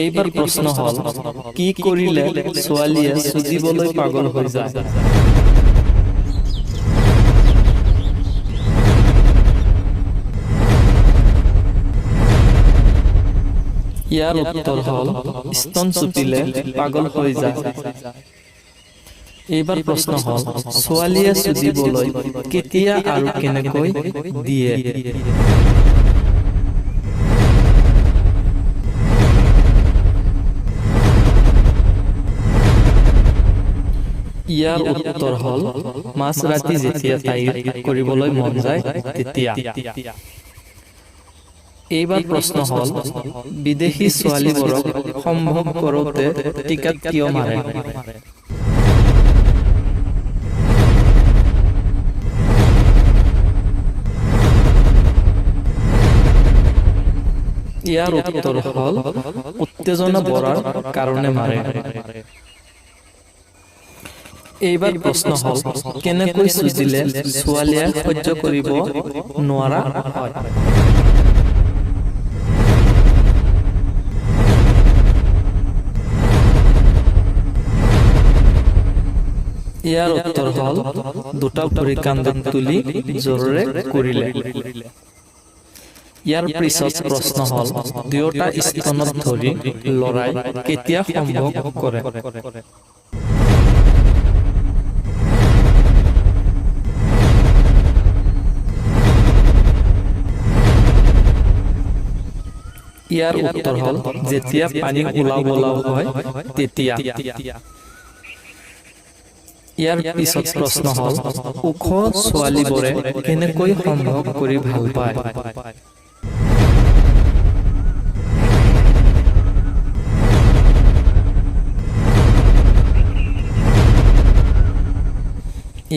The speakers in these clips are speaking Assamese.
এইবাৰ প্ৰশ্ন হ'ল, কি কৰিলে ছোৱালীয়ে চুদিবলৈ পাগল হৈ যায়? ইয়াৰ উত্তৰ হ'ল, স্তন চুপিলে পাগল হৈ যায়। এইবাৰ প্ৰশ্ন হ'ল, ছোৱালীয়ে চুদিবলৈ কেতিয়া আৰু কেনেকৈ দিয়ে? ইয়াৰ উত্তৰ হ'ল, মাজৰাতি যেতিয়া তাইৰ কৰিবলৈ মন যায় তেতিয়া। এইবাৰ প্ৰশ্ন হ'ল, বিদেশী ছোৱালীবোৰক সম্ভোগ কৰোঁতে টিকাত কিয় মাৰে? ইয়াৰ উত্তৰ হ'ল, উত্তেজনা বঢ়াৰ কাৰণে মাৰে। এইবাৰ প্ৰশ্ন হ'ল, কেনেকৈ চুদিলে ছোৱালীয়ে সহ্য কৰিব নোৱাৰা হয়? ইয়াৰ উত্তৰ হ'ল, দুটা ভৰি কান্ধত তুলি জোৰেৰে কৰিলে। ইয়াৰ পিছত প্ৰশ্ন হ'ল, দুয়োটা স্তনত ধৰি লৰাই কেতিয়া সম্ভোগ কৰে? ইয়াৰ উত্তৰ হ'ল, যেতিয়া পানী ওলাও ওলাও হয় তেতিয়া। ইয়াৰ পিছত প্ৰশ্ন হ'ল, ওখ ছোৱালীবোৰে কেনেকৈ সম্ভোগ কৰি ভাল পায়?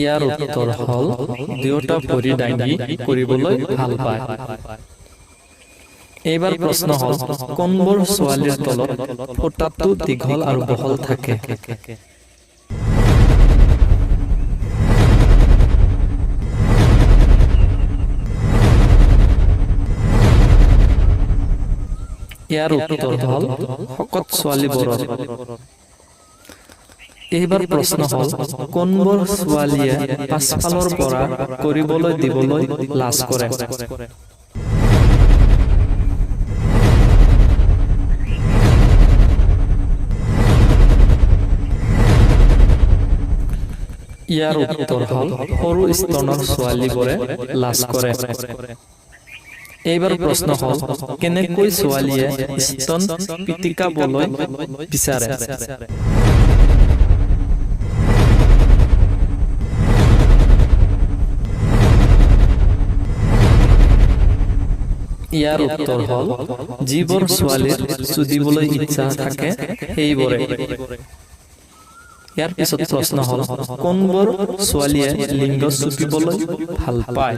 ইয়াৰ উত্তৰ হ'ল, দুয়োটা ভৰি দাঙি কৰিবলৈ ভাল পায়। এইবাৰ প্ৰশ্ন হ'ল, কোনবোৰ ছোৱালীৰ তলত ফুটাটো দীঘল আৰু বহল থাকে? ইয়াৰ উত্তৰ হ'ল, শকত ছোৱালীবোৰৰ। এইবাৰ প্ৰশ্ন হ'ল, কোনবোৰ ছোৱালীয়ে পাছফালৰ পৰা কৰিবলৈ দিবলৈ লাজ কৰে? ইয়াৰ উত্তৰ হ'ল, সৰু স্তনৰ ছোৱালীবোৰে লাজ কৰে। এইবাৰ প্ৰশ্ন হ'ল, কেনেকৈ ছোৱালীয়ে স্তন পিটিকাবলৈ বিচাৰে? ইয়াৰ উত্তৰ হ'ল, যিবোৰ ছোৱালীৰ চুদিবলৈ ইচ্ছা থাকে সেইবোৰে। ইয়াৰ পিছত প্ৰশ্ন হ'ল, কোনবোৰ ছোৱালীয়ে লিংগ চুপিবলৈ ভাল পায়?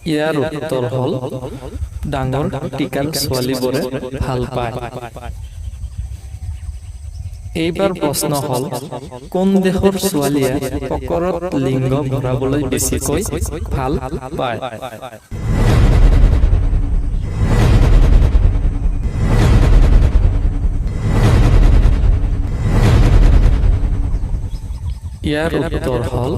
ইয়াৰ উত্তৰ হ'ল, ডাঙৰ টিকাৰ ছোৱালীবোৰে ভাল পায়। এইবাৰ প্ৰশ্ন হ'ল, কোন দেশৰ ছোৱালীয়ে পকৰত লিংগ ভৰাবলৈ বেছিকৈ ভাল পায়? ইয়াৰ উত্তৰ হ'ল,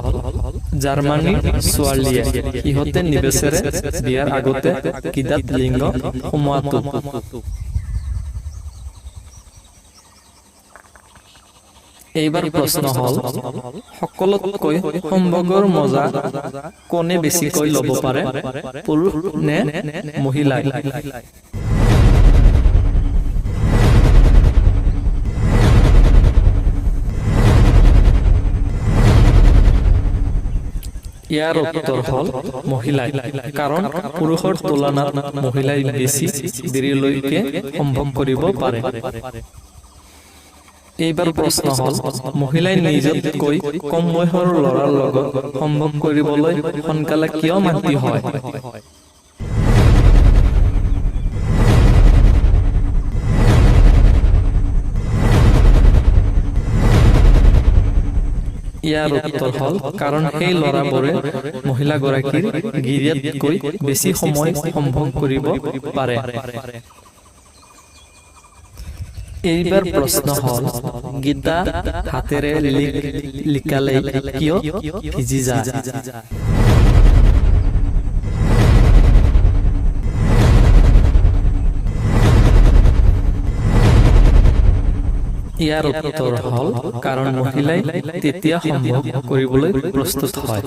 জাৰ্মানীৰ ছোৱালীয়ে। সিহঁতে নিবিচাৰে বিয়াৰ আগতে গিদাত লিংগ সোমোৱাটো। এইবাৰ প্ৰশ্ন হ'ল, সকলোতকৈ সম্ভোগৰ মজা কোনে বেছিকৈ ল'ব পাৰে, পুৰুষ নে মহিলাই? ইয়াৰ উত্তৰ হ'ল, মহিলাই। কাৰণ পুৰুষৰ তুলনাত মহিলাই বেছি দেৰিলৈকে সম্ভোগ কৰিব পাৰে। এইবাৰ প্ৰশ্ন হ'ল, মহিলাই নিজতকৈ কম বয়সৰ ল'ৰাৰ লগত সম্ভোগ কৰিবলৈ সোনকালে কিয় মান্তি হয়? ইয়াৰ উত্তৰ হ'ল, কাৰণ সেই ল'ৰাবোৰে মহিলাগৰাকীৰ গিৰিয়েতকৈ বেছি সময় সম্ভোগ কৰিব পাৰে। এইবাৰ প্ৰশ্ন হ'ল, গীতা হাতেৰে লিকালেই কিয় ভিজি যায়? ইয়াৰ উত্তৰ হ'ল, কাৰণ মহিলাই তেতিয়া সম্ভোগ কৰিবলৈ প্ৰস্তুত হয়।